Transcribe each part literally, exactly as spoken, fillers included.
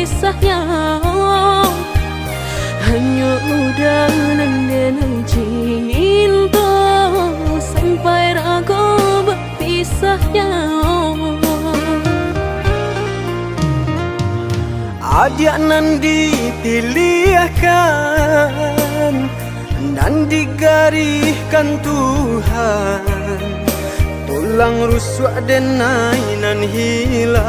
Kisahnyo hanyo udah nan den cinto sampai rago bapisahnyo. Adiak nan dipiliahkan, nan digarihkan Tuhan, tulang rusuak denai nan hilang,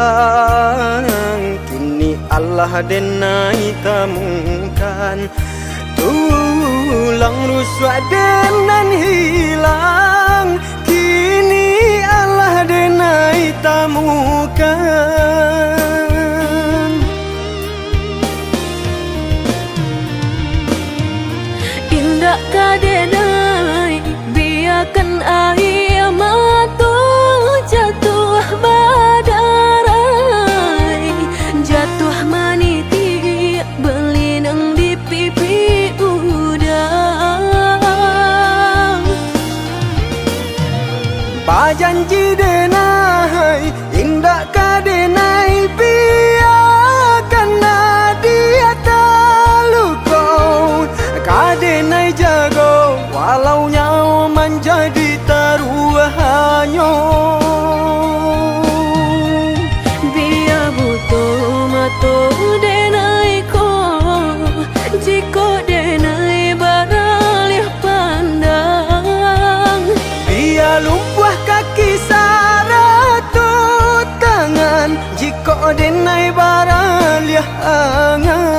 kini alah denai tamukan. Tulang rusuak den nan hilang, kini alah denai tamukan. Indak ka denai biakan aia mato jatuah badarai, jatuah manitiak balinang di pipi uda. Bajanji denai, indak ka denai biakan adiak taluko, ka denai jago walau nyawo manjadi taruahnyo. Bia buto mato denai ko, jikok denai baraliah pandang. Bia lumpuah kaki sarato tangan, jikok denai baraliah angan.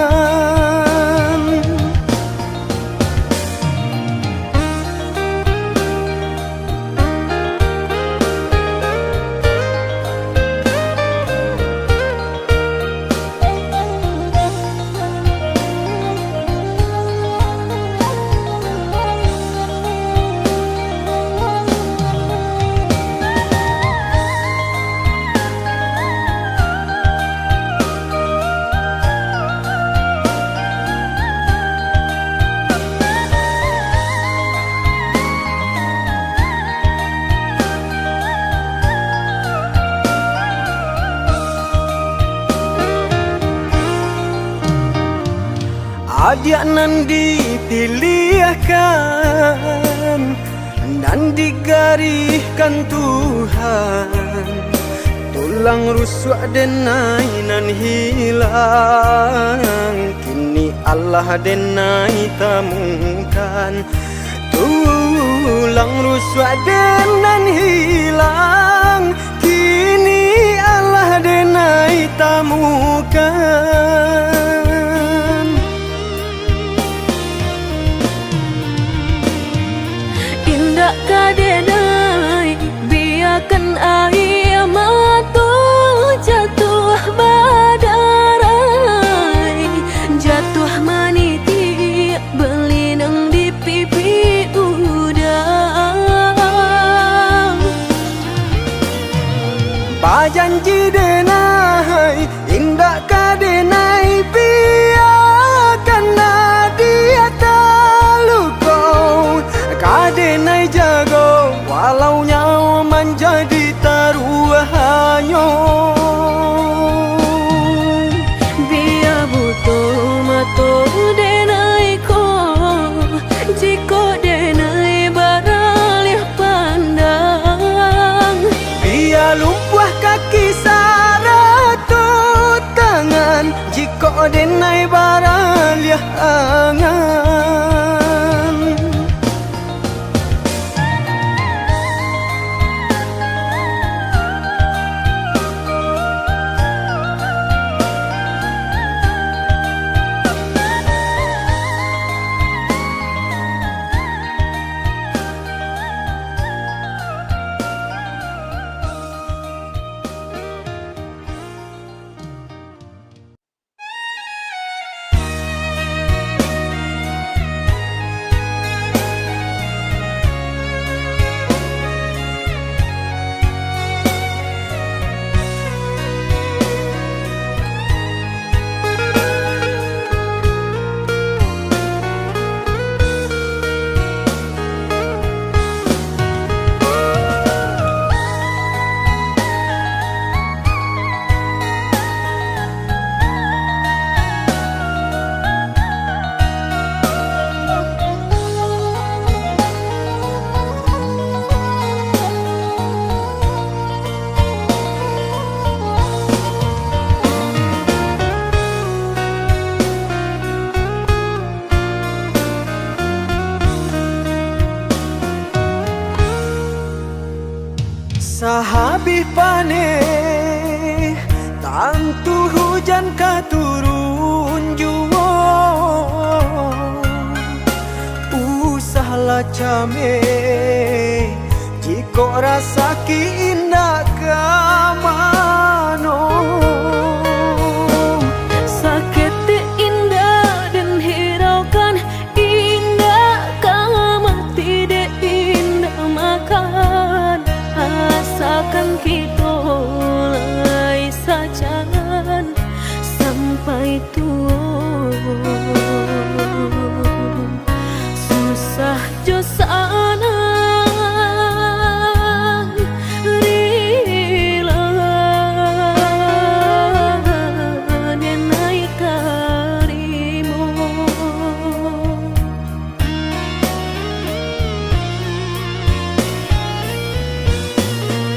Adiak nan dipiliahkan, nan digarihkan Tuhan, tulang rusuak denai nan hilang, kini alah denai tamukan. Tulang rusuak den nan hilang, kini alah denai tamukan. Indak ka denai biakan aia mato jatuah badarai, jatuah manitiak balinang di pipi uda. Bajanji denai, indak ka denai biakan adiak taluko, ka denai jago walau nyawo manjadi taruahnyo. Bia buto mato denai ko, jikok denai baraliah pandang. Bia lumpuah kaki sarato tangan, jikok denai baraliah angan. Hujan ka turun juo, usahlah cameh, jikok rasaki indak ka mano. Saketek indak den hiraukan, indak ka mati dek indak makan, asakan kito lai sajan sampai tuo. Susah jo sanang rila den ai tarimo.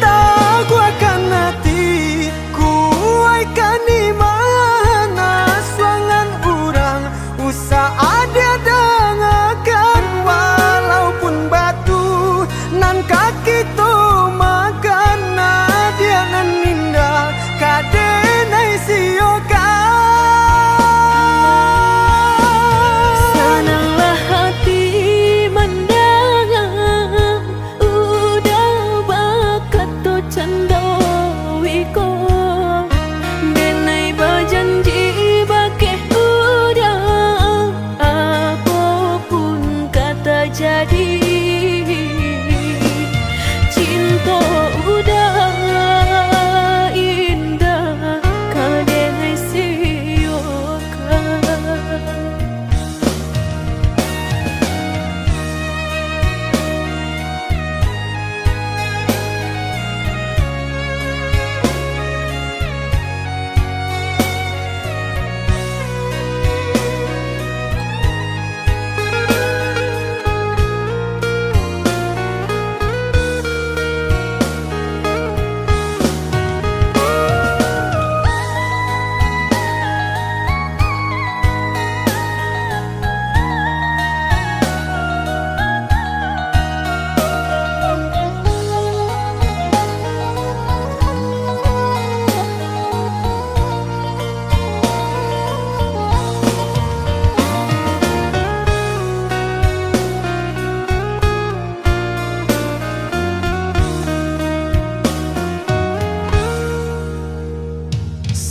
Taguahkan ati, kuaik ka iman, asuangan urang usah adiak dangakan. Walaupun batu nan ka kito makan, adiak nan indak ka den ai siokan. Sananglah hati mandanga, uda bakato cando iko, den ai bajanji bakeh uda, apo pun ka tajadi, cinto uda indak ka den ai siokan.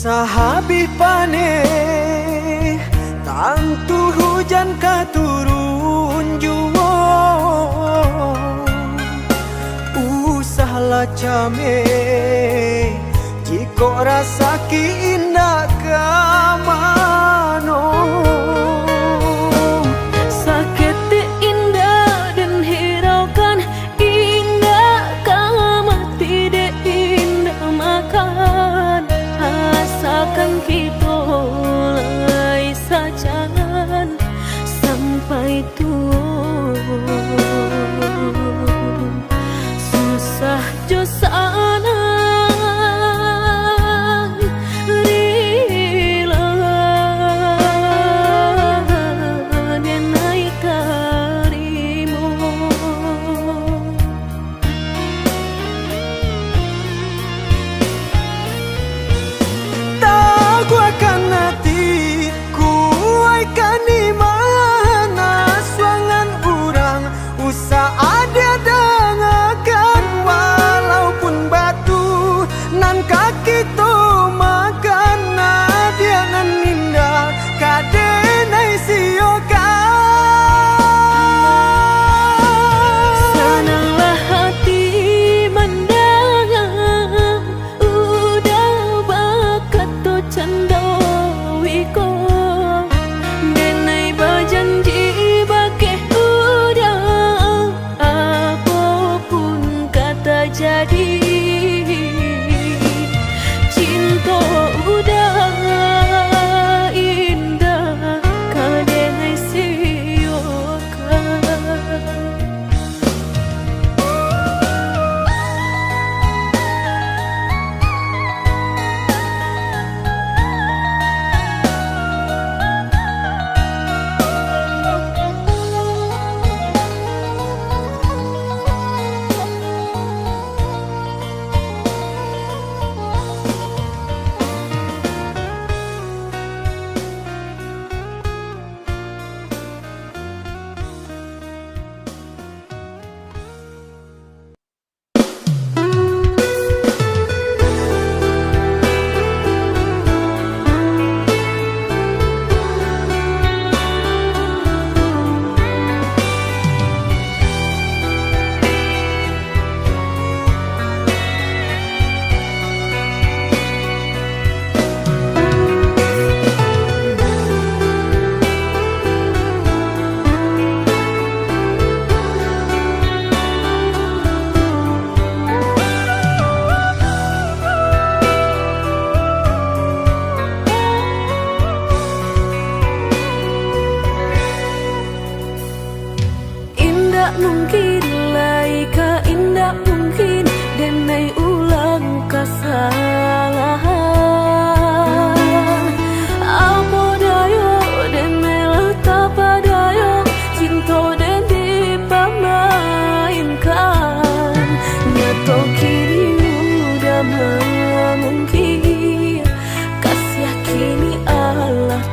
Sahabih paneh, tantu hujan ka turun juo. Usahlah cameh, jikok rasaki indak ka mano. Saketek indak den hiraukan, indak ka mati dek indak makan, asakan kito lai sajan sampai tuo. Susah jo sanang rila den ai tarimo. Taguahkan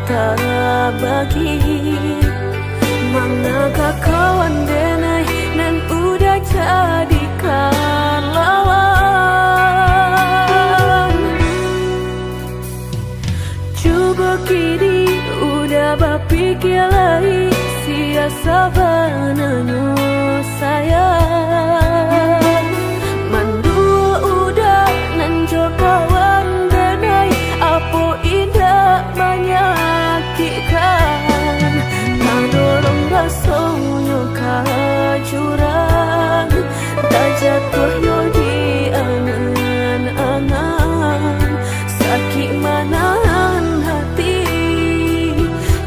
Tabagi, manakah kawan denai nan udah jadikan lawan? Cubo kini udah bapikia lai, sia sabananyo sayang. Manduo udah nan jo kawan denai, apo indak manyakikkan? Tadorong rasonyo ka jurang, tajatuahnyo di angan-angan. Sakik manahan hati,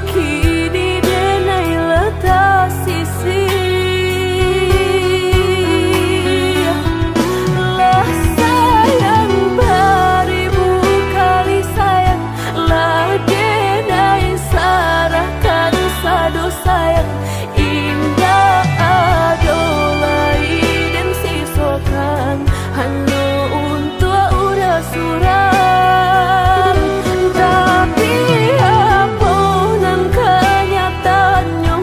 kini denai lah tasisih. Lah sayang baribu kali sayang, lah denai sarahkan sado sayang. Indak ado lai den sisokan, hanyo untuak urang surang. Tapi, apo nan kanyataannyo,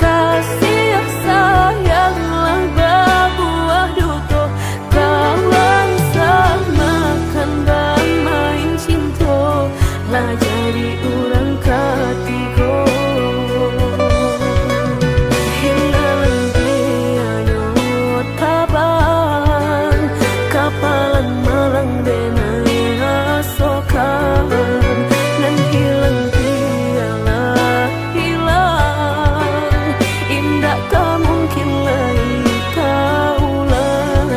kasih sayang lah babuah duto. Kawan samakan bamain cinto, lah jadi urang katigo. Hilang pianyo tabang, kapalan malang denai rasokan. Nan hilang pialah hilang, indak ka mungkin lai taulang.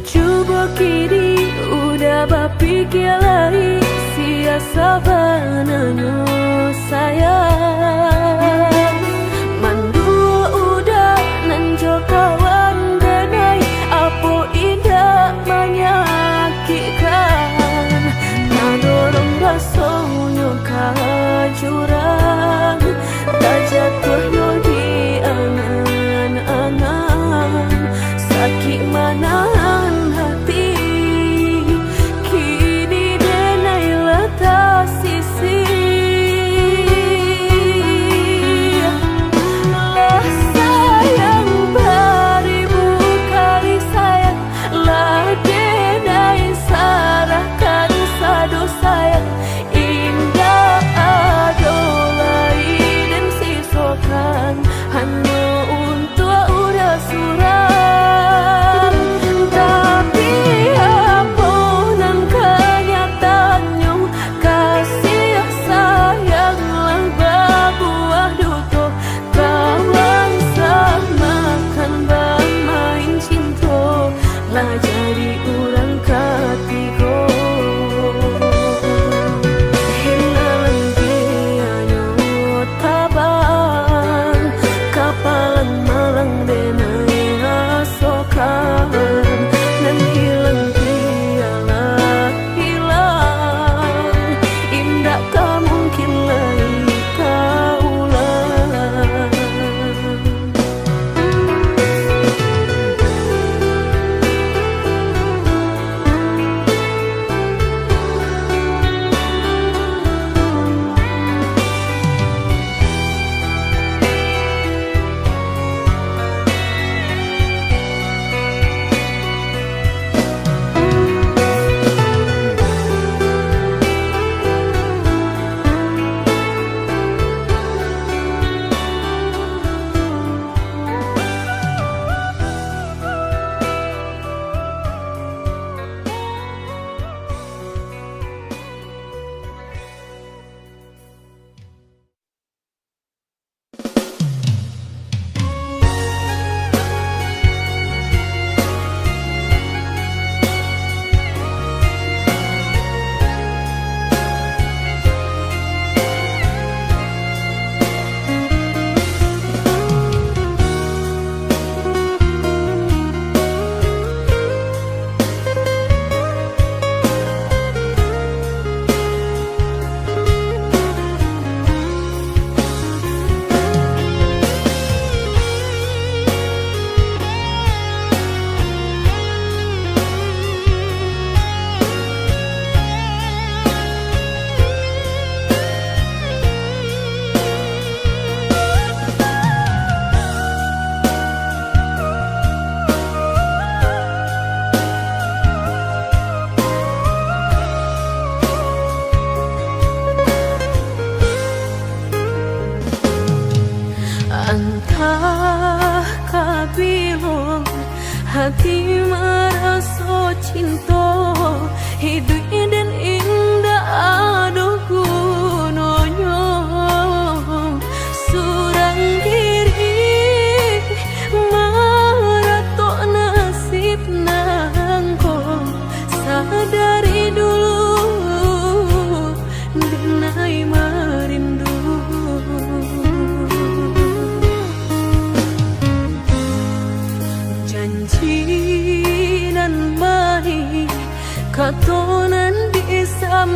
Cubo kini udah bapikia lai, sia sabananyo sayang. Manduo udah nan jo kawan denai, apo indak manyakikkan? Tadorong rasonyo ka jurang, tajatuahnyo di angan-angan. Sakik manahan hati, kini denai lah tasisih.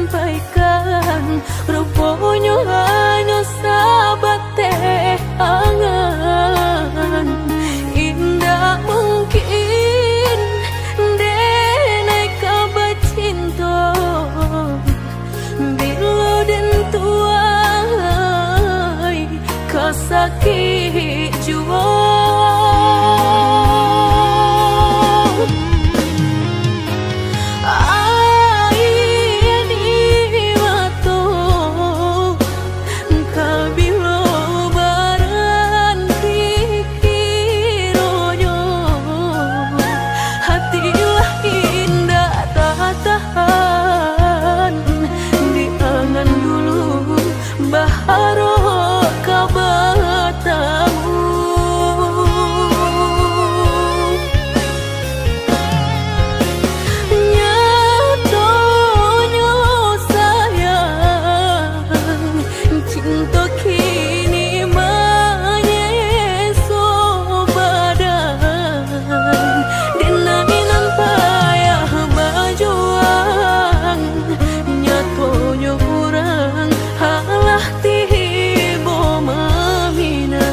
sampaikan, ruponyo hanyo sabateh angan. Indak mungkin denai ka bacinto, bilo den tuai ka sakik juo. Aia di mato ka bilo baranti kironyo, hati lah indak tatahan di angan dulu. Baharok ka batamu. Nyatonyo sayang, cinto kini manyeso badan. Denai nan payah bajuang, nyatonyo urang alah tibo maminang.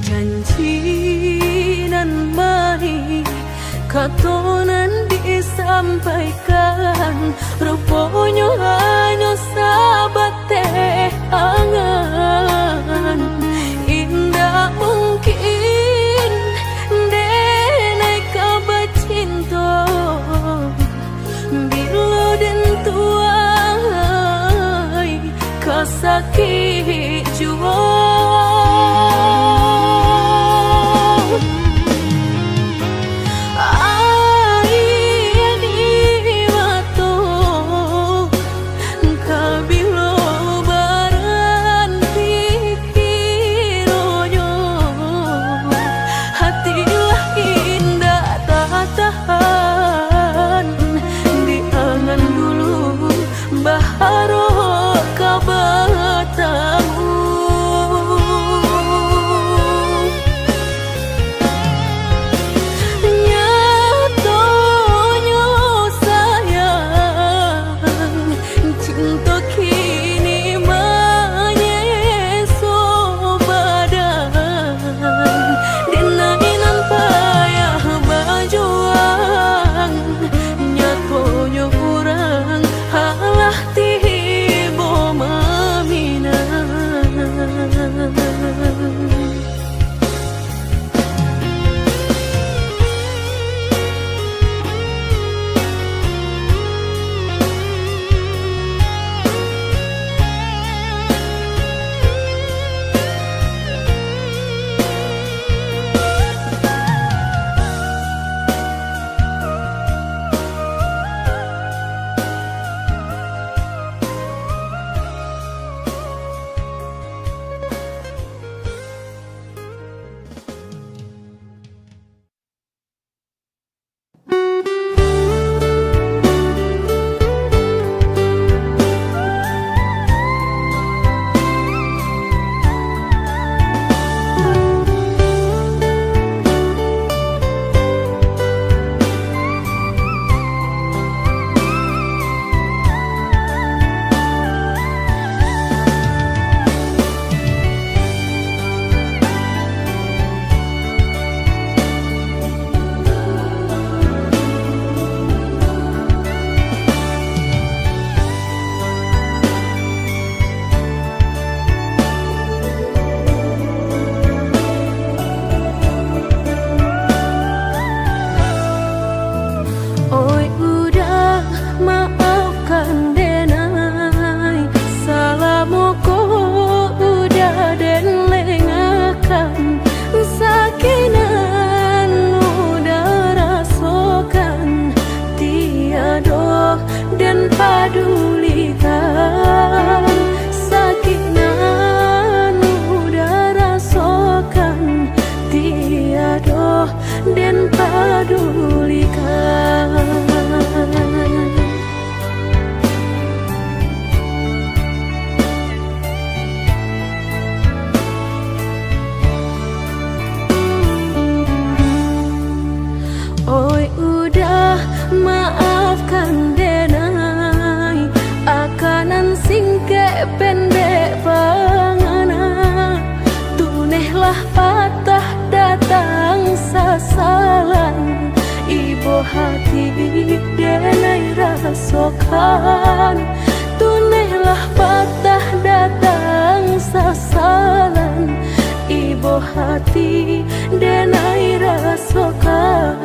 Janji nan manih, kato nan disampaikan, ruponyo hanyo sabateh angan. Indak mungkin denai ka bacinto, bilo den tuai ka sakik juo. Aia di mato ka bilo baranti kironyo, hati lah indak tatahan di angan dulu. Baharok ka batamu. Nyatonyo sayang, cinto kini manyeso badan. Denai nan payah bajuang, nyatonyo urang alah tibo Nan singkek pendek pangana, tunehlah patah datang sasalan, ibo hati denai rasokan. Tunehlah patah datang sasalan, ibo hati denai rasokan.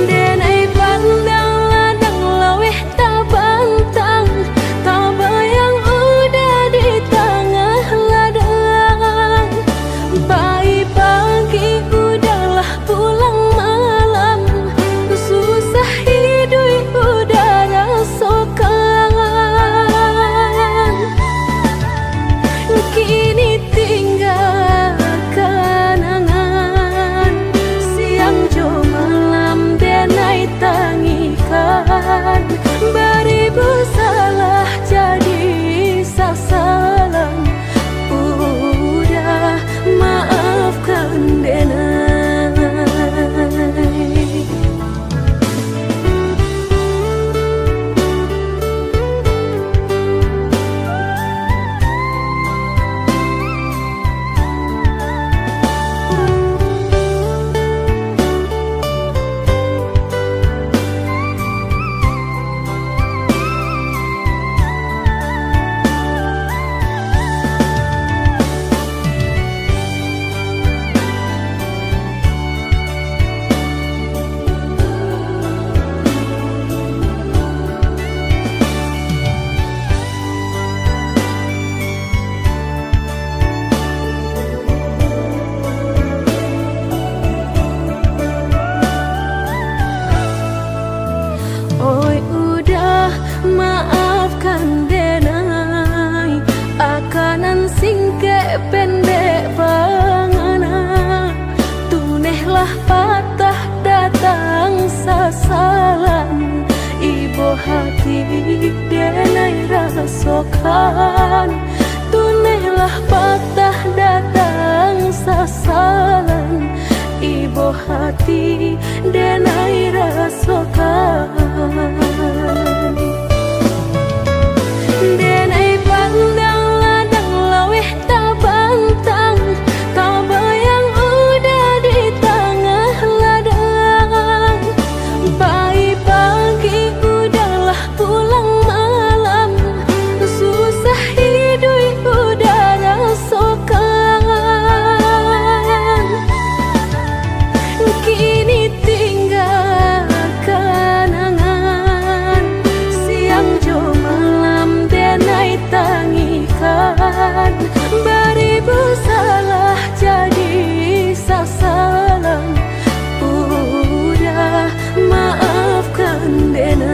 Denai pandang ladang laweh tabantang, tabayang uda di tangah ladang. Pai pagi uda lah pulang malam, susah iduik uda rasokan. Kini tingga kanangan, siang jo malam denai tangikan. Baribu salah jadi sasalan, uda maafkan denai. Oi uda, maafkan denai, akanan singkek pendek pangana. Tunehlah patah datang sasalan, ibo hati denai rasokan. Tunehlah patah datang sasalan, ibo hati denai rasokan. Denai pandang ladang laweh tabantang, tabayang uda di tangah ladang. Pai pagi uda lah pulang malam, susah iduik uda rasokan. Kini tingga kanangan, siang jo malam denai tangikan. Baribu salah jadi sasalan, uda maafkan denai.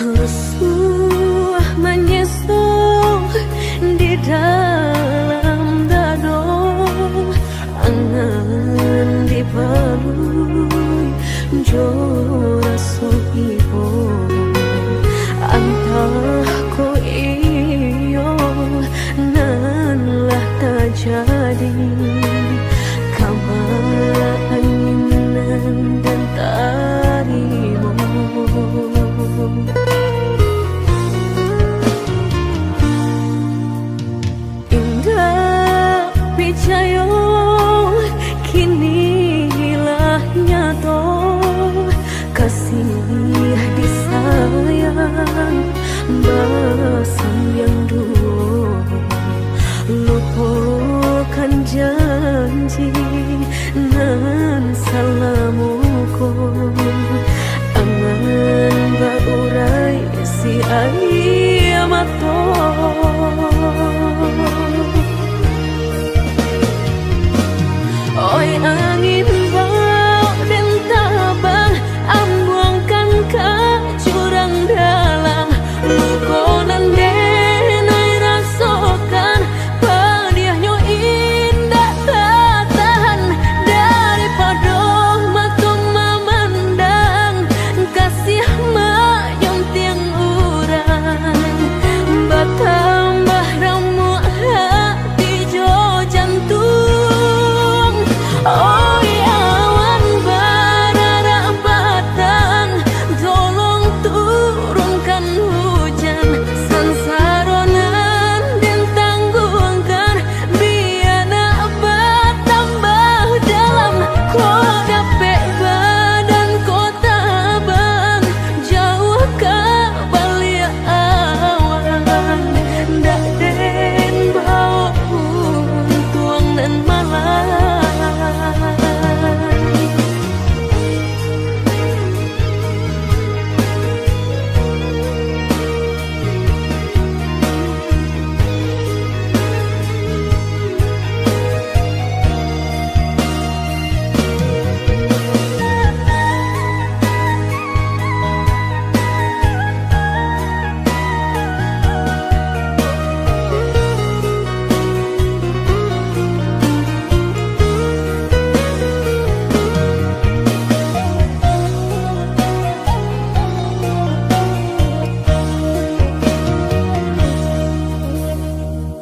Rusuah manyeso di dalam dado, angan dipalui jo raso ibo. Antah ko iyo nan lah tajadi, kaba angin nan den tarimo. Indak picayo kini lah Kasih disayang basambiang duo, lupokan janji nan salamo ko. Angan baurai si aia mato. Oi angin baok den tabang, ambuangkan ka jurang dalam. Luko nan den ai rasokan, padiahnyo indak tatahan. Daripado mato mamandang, kasih mak nyuntiang urang, batambah ramuak hati jo jantuang. Oi awan bararak batang, tolong turunkan hujan, sansaro nan den tangguangkan, bia nak batambah dalam. Ko dapek badan ko tabang, jauah ka baliak awan, ndak den baok untuang nan malai.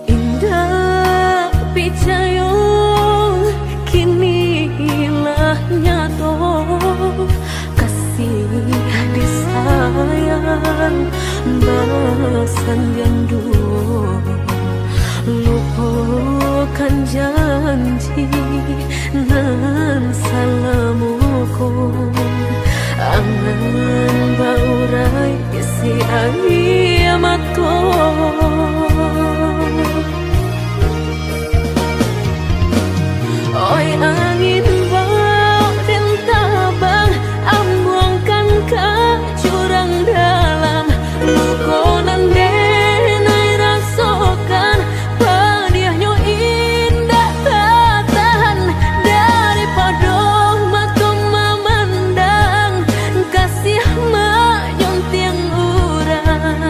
Indak picayo, kini lah nyato, kasih disayang basambiang duo, lupokan janji nan salamo ko. Angan baurai si aia mato. Oi angin baok den tabang, ambuangkan ka jurang dalam. Luko nan den ai rasokan, padiahnyo indak tatahan. Daripado mato mamandang, kasih mak nyuntiang urang,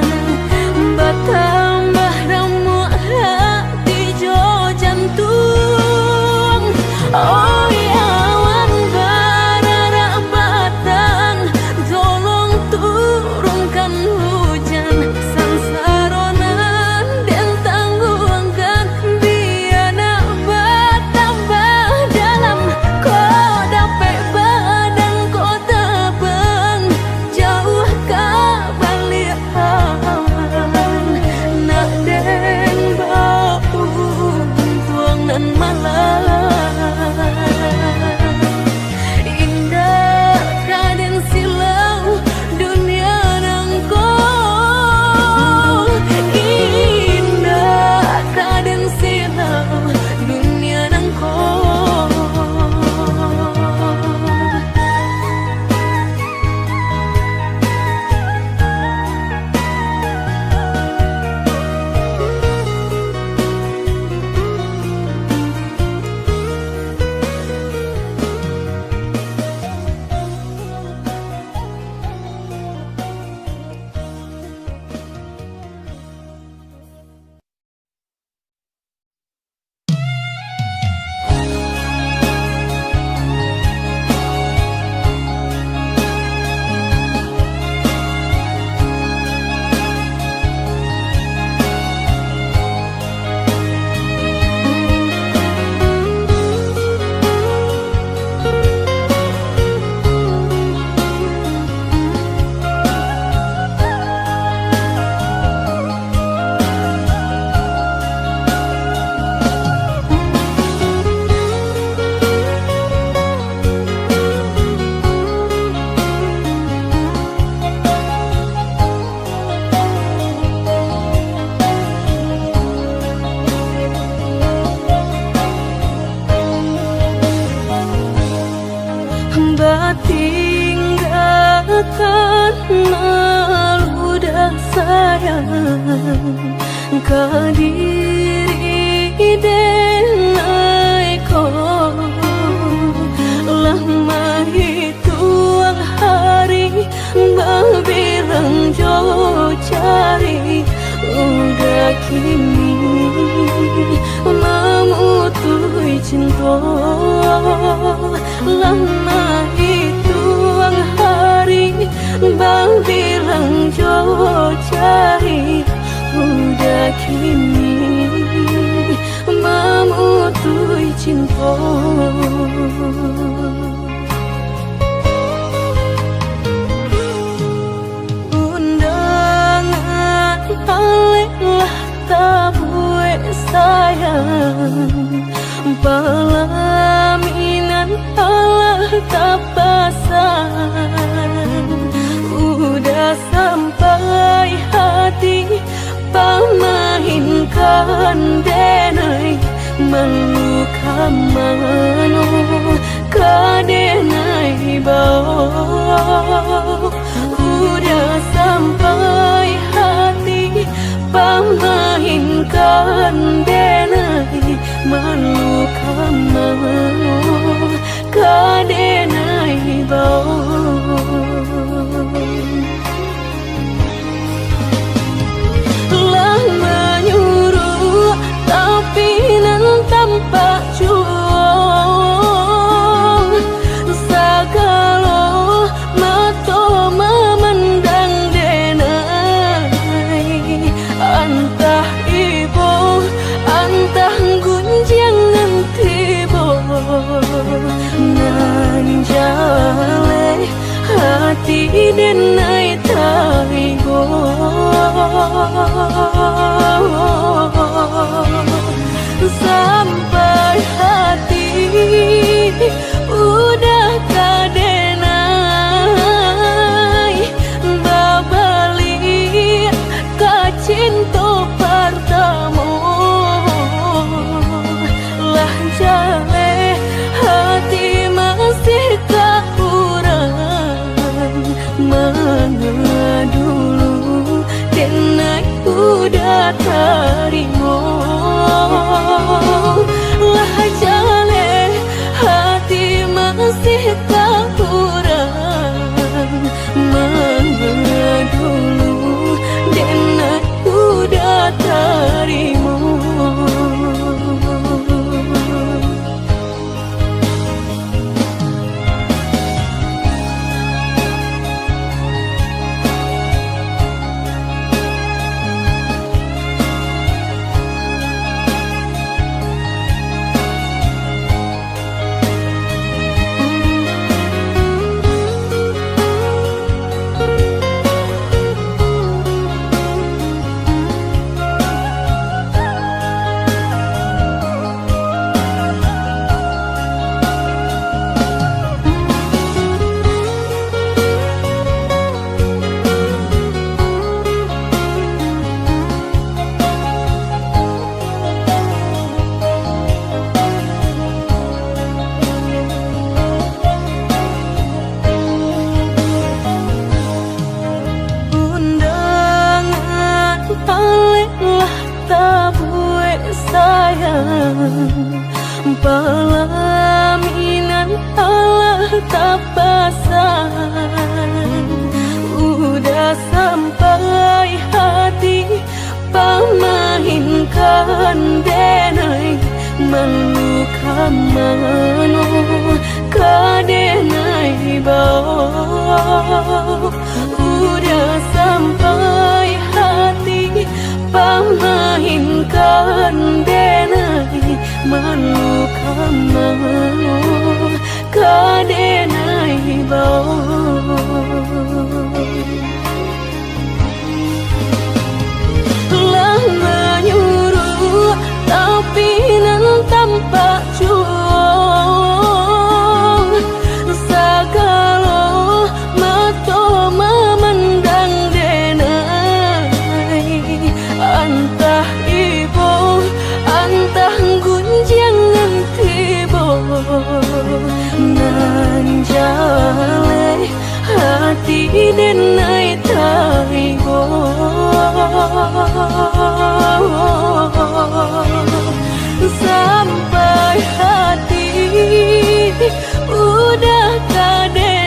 Tinggakan malu dah sayang ka diri denai ko. Lah mahituang hari babilang jo jari, udah kini mamutuih cinto. Lah mahituang hari babilang jo jari, udah kini mamutuih cinto. Undangan alek lah tabuek sayang, palaminan alah tapasang. Udah sampai hati pamainkan denai, malu ka mano ka denai bao. Udah sampai hati pamainkan denai, malu ka mano ka denai bao. Lah manyuruak, tapi nan tampak juo. Sagalo mato mamandang denai, antah ibo, antah gunjiang nan tibo. Nan jaleh hati denai taibo. Sampai hati udah ka denai babaliak ka cinto partamo. Lah jaleh hati masih ka urang, manga dulu denai udah tarimo. Lah jaleh hati masih ka urang, manga dulu denai udah tarimo. Undangan alek lah tabuek sayang, palaminan alah tapasang. Udah sampai hati pamainkan denai, malu ka mano ka denai bao. Udah sampai hati pamainkan denai, malu ka mano ka denai bao. Lah manyuruak, tapi nan tampak juo. Sagalo mato mamandang denai, antah ibo, antah gunjiang nan tibo. Denai taibo, sampai hati udah ka denai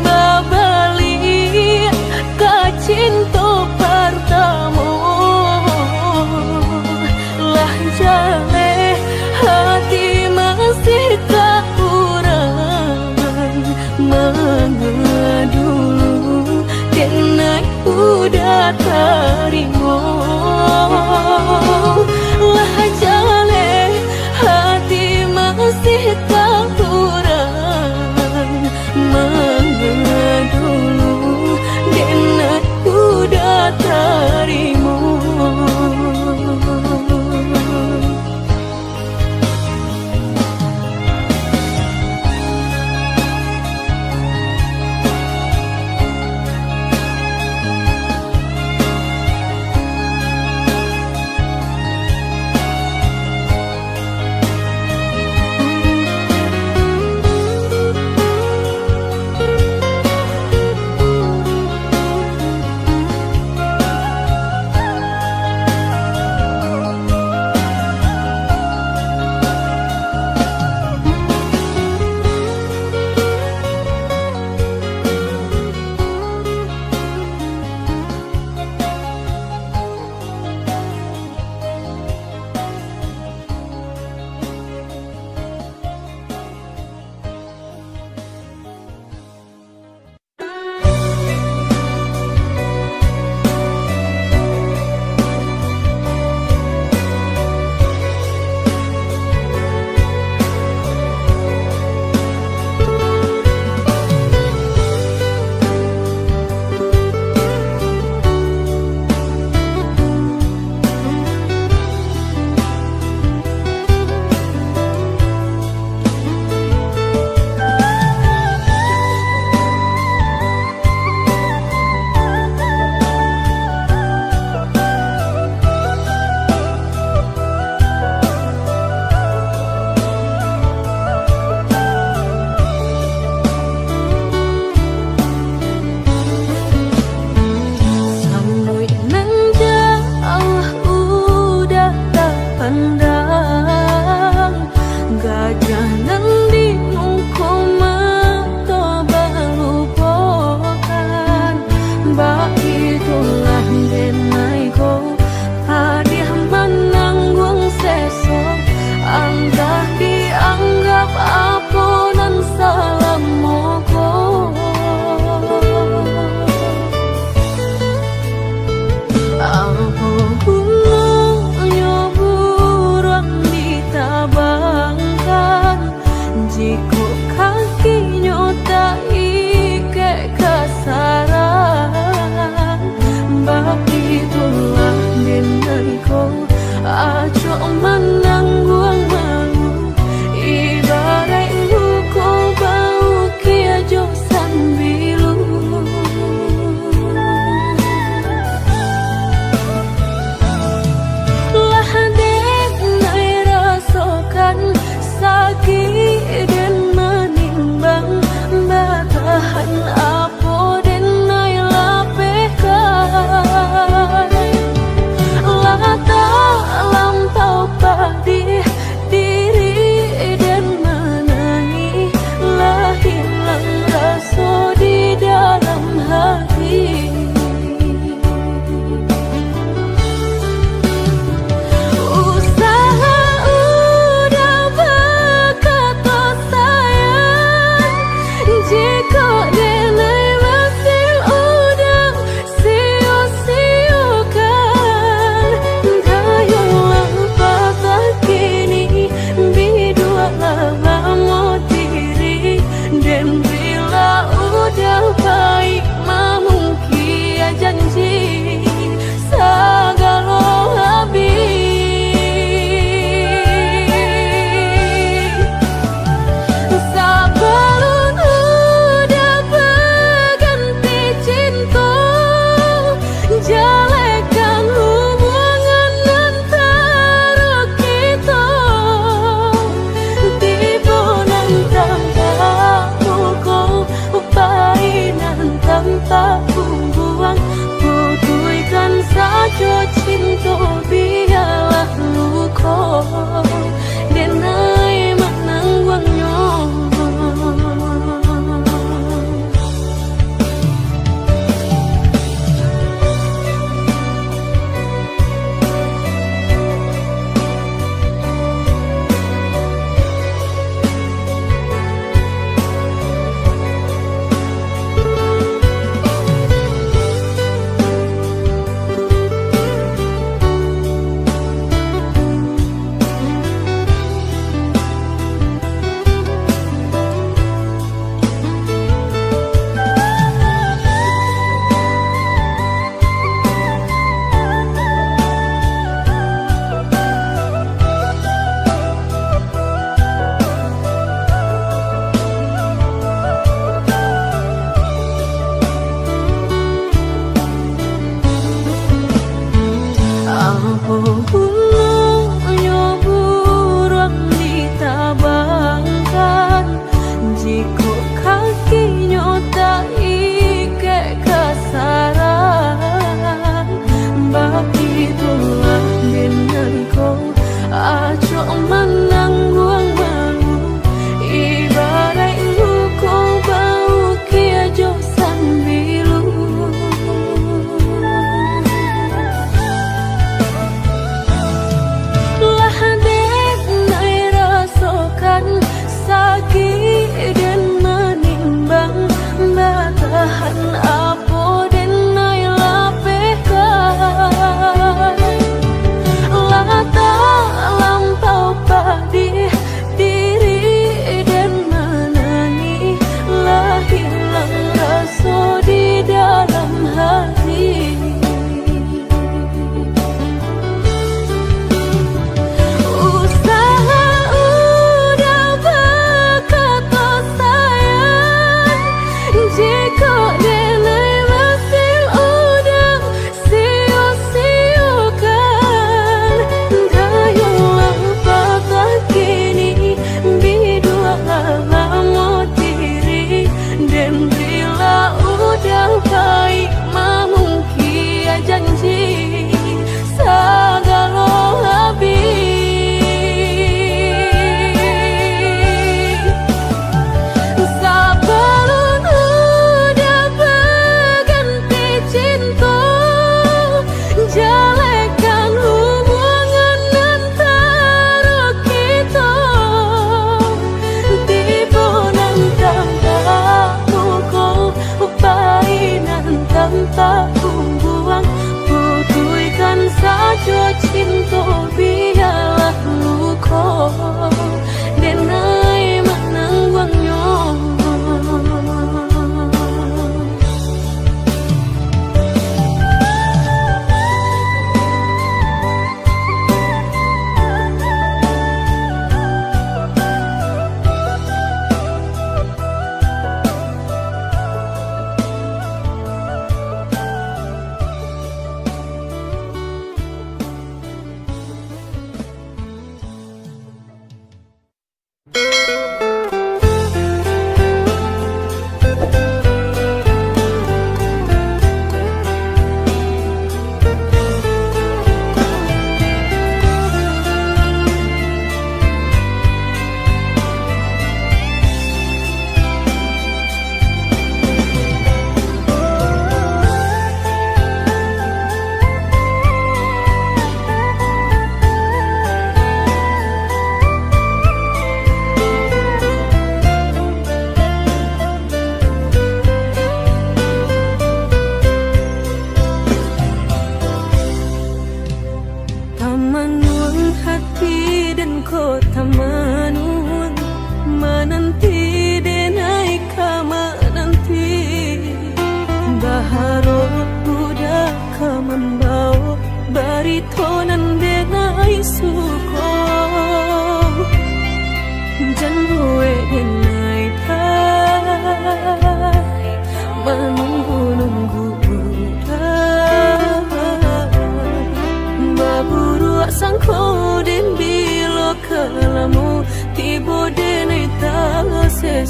babaliak ka cinto partamo. Lah jaleh hati masih ka urang ma-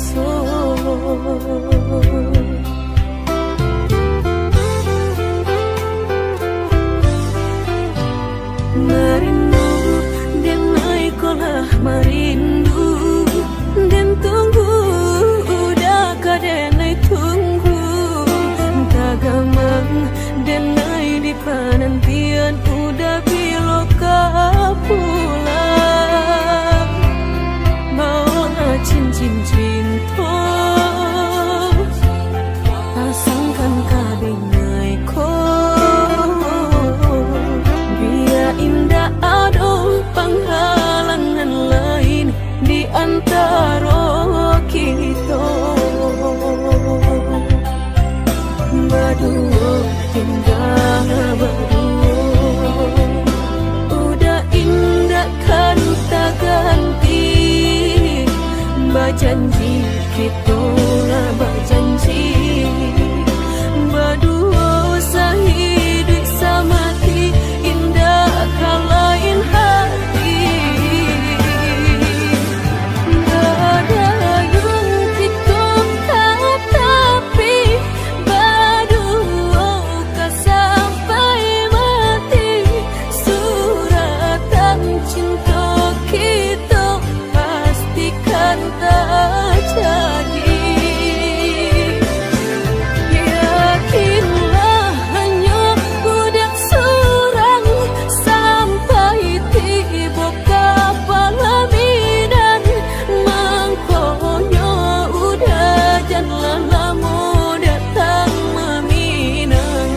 kito. Marindu, den ai ko lah marindu, den tunggu, uda ka den ai tunggu. Tagamang den ai di panantian, uda bilo ka pulang. Baolah cincin cinto, pasangkan ka den ai ko. Bia indak ado panghalangan lain di antaro kito. Baduo, tingga baduo, uda indak kan taganti. Bajanji, kito lah bajanji, baduo sahiduik samati, indak ka lain hati. Badayuang kito ka tapi, baduo ka sampai mati. Suratan cinto kito pastikan tajadi. Yakinlah, hanyo budak surang, sampai tibo ka palaminan. Mangkonyo uda janlah lamo datang maminang.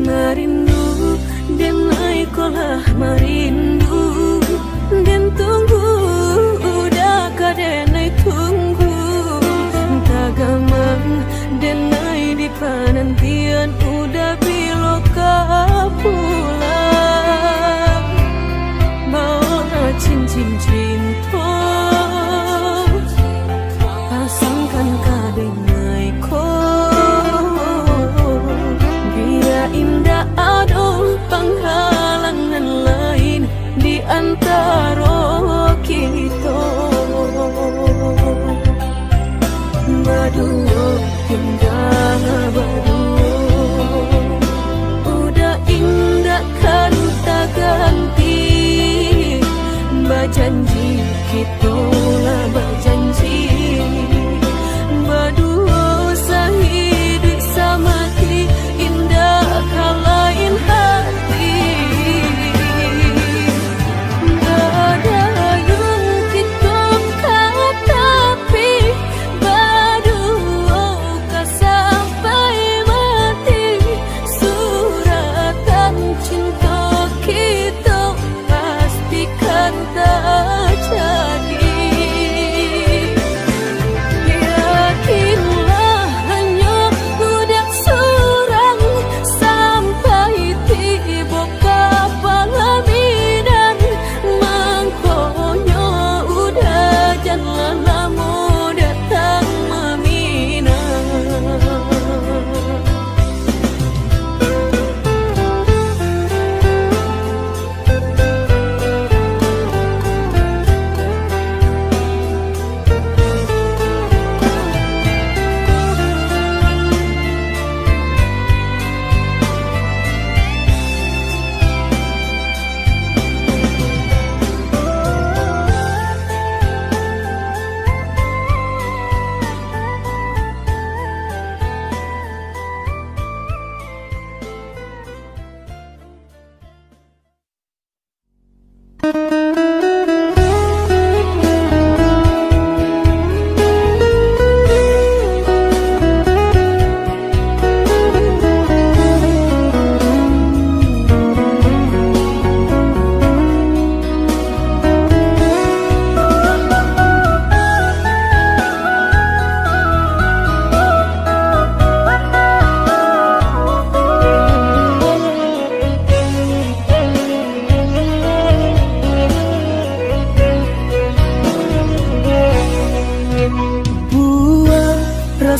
Marindu, den ai ko lah marindu, den tunggu, uda ka den ai tunggu. Tagamang den ai di panantian, uda bilo ka pulang. Baolah cincin cinto, pasangkan ka den ai ko. Bia indak ado panghalangan lain di antaro kito. Baduo, tingga baduo,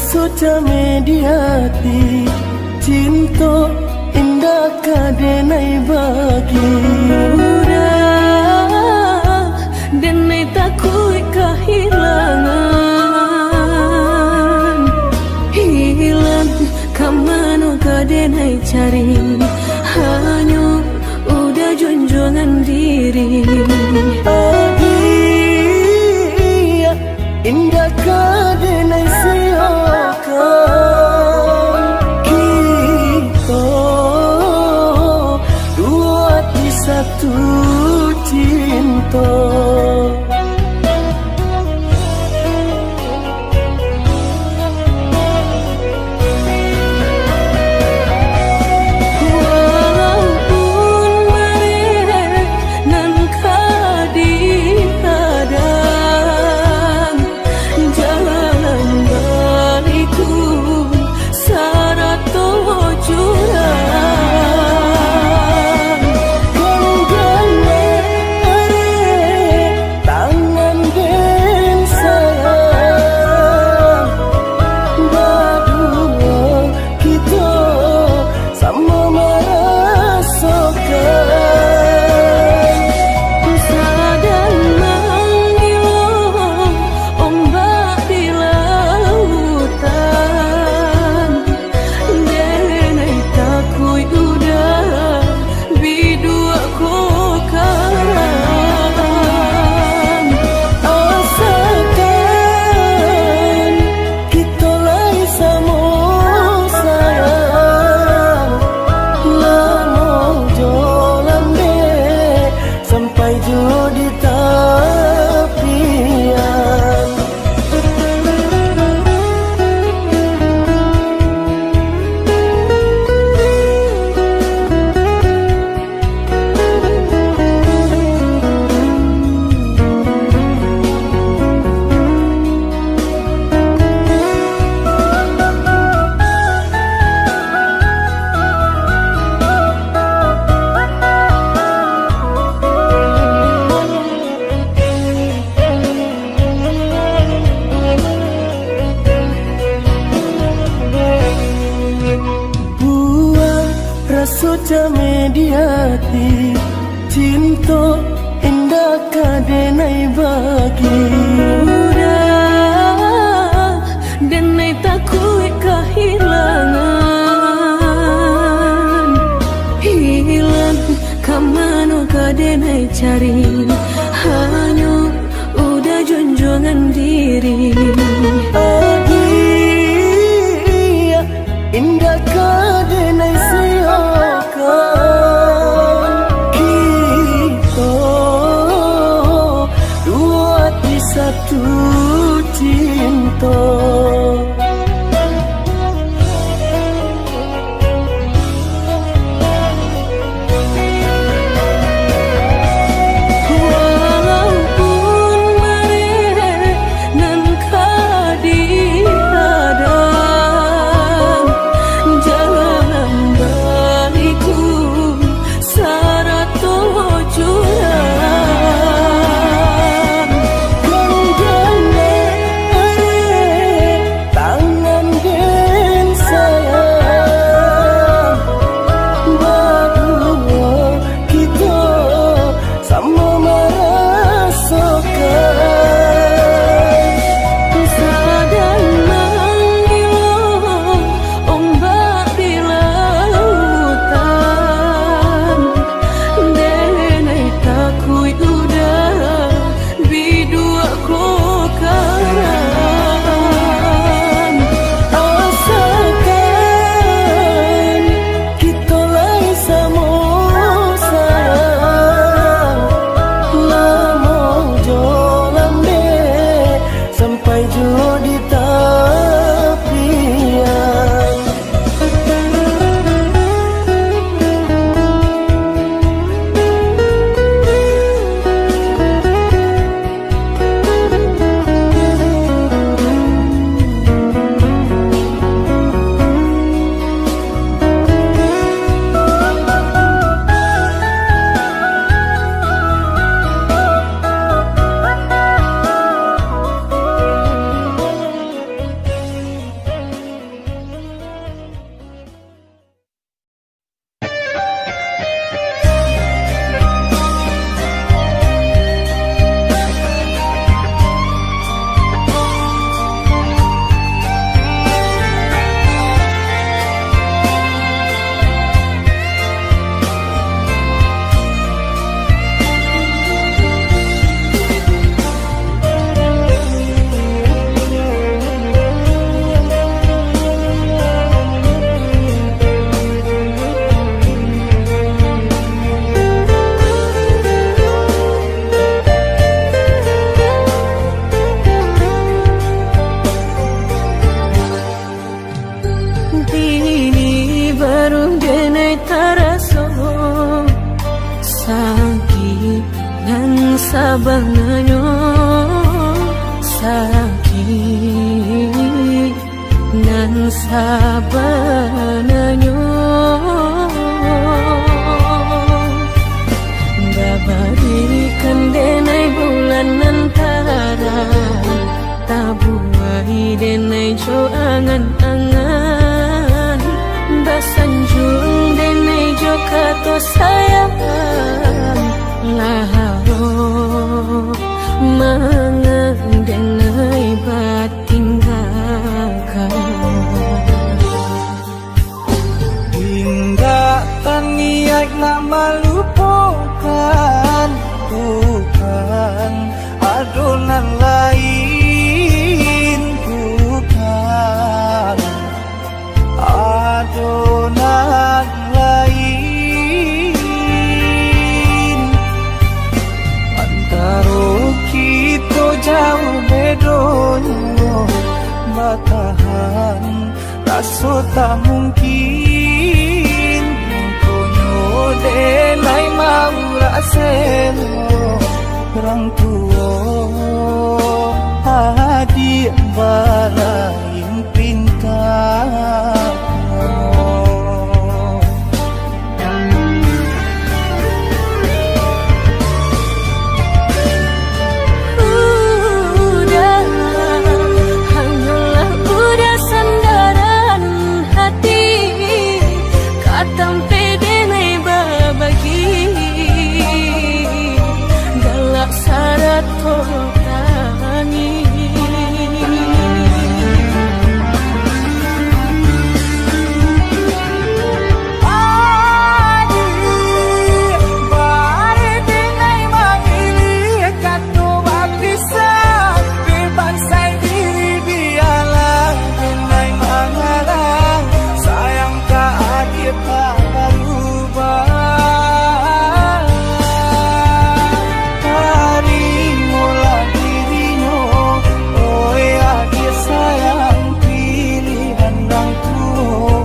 Sudah mediati cinto indak ka denai bagi. Udah denai takuik kahilangan. Hilang ka mano ka denai cari. Hanyo udah junjuangan diri. Agiah indak ka denai siokan. Kito duo ati satu cinto. Walaupun bareh nan ka dihadang, jalan baliku sarato jurang. Genggamlah areh tangan den sayang, baduo kito samo marasokan. Sadang mangilo ombak di lautan, denai takuik udah biduak ko karam. Asakan kito lai samo sayang, lamo jo lambek sampai jo di tapian. Buah raso cameh di ati, cinto indak ka denai bagi. Udah, denai takuik kahilangan. Hilang ka mano ka denai cari, hanyo udah junjuangan diri. Agiah indak ka denai siokan, kito duo ati satu cinto. Walaupun bareh nan ka Baru denai taraso sakik nan sabananyo, sakik nan sabananyo. Babarikan denai bulan nan tarang, tabuai denai jo angan-angan, basanjuang denai jo kato sayang, lah mangan denai batinggakan. Indak taniaik nak malupokan, bukan, ado nan lain, bukan, ado nan lain. Antaro kito jauh bedonyo, batahan raso tak mungkin, mangkonyo denai maurak selo, urang tuo adiak balain pinta. Udah, hanyolah udah sandaran hati, ka tampek denai babagi, galak sarato tangih. Adiak, bari denai mangilih kato bapisah, dibansai diri bialah denai mangalah, sayang ka adiak tak barubah. Tarimolah dirinyo, oi adiak sayang, pilihan urang tuo.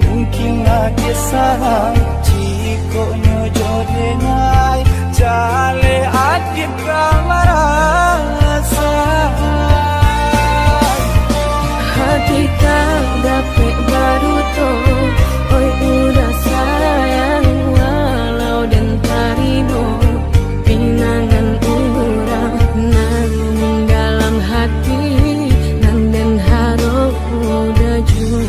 Mungkin adiak salah, jikok nyo jo denai, jaleh adiak ka marasa. Hati tak dapek baduto, oi udah sayang, walau den tarimo pinangan urang nan dalam hati, nan den harok udah juo.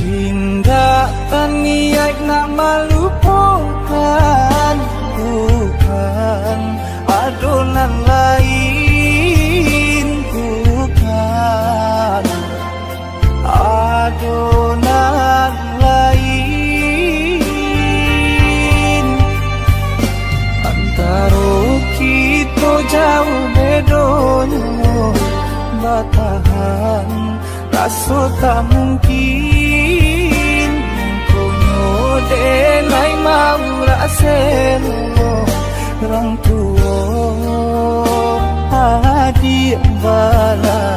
Indak taniaik nak malupokan, bukan, ado nan lain, bukan, ado nan lain. Antaro kito jauh bedonyo, batahan raso tak mungkin, mangkonyo denai maurak selo, urang tuo adiak bala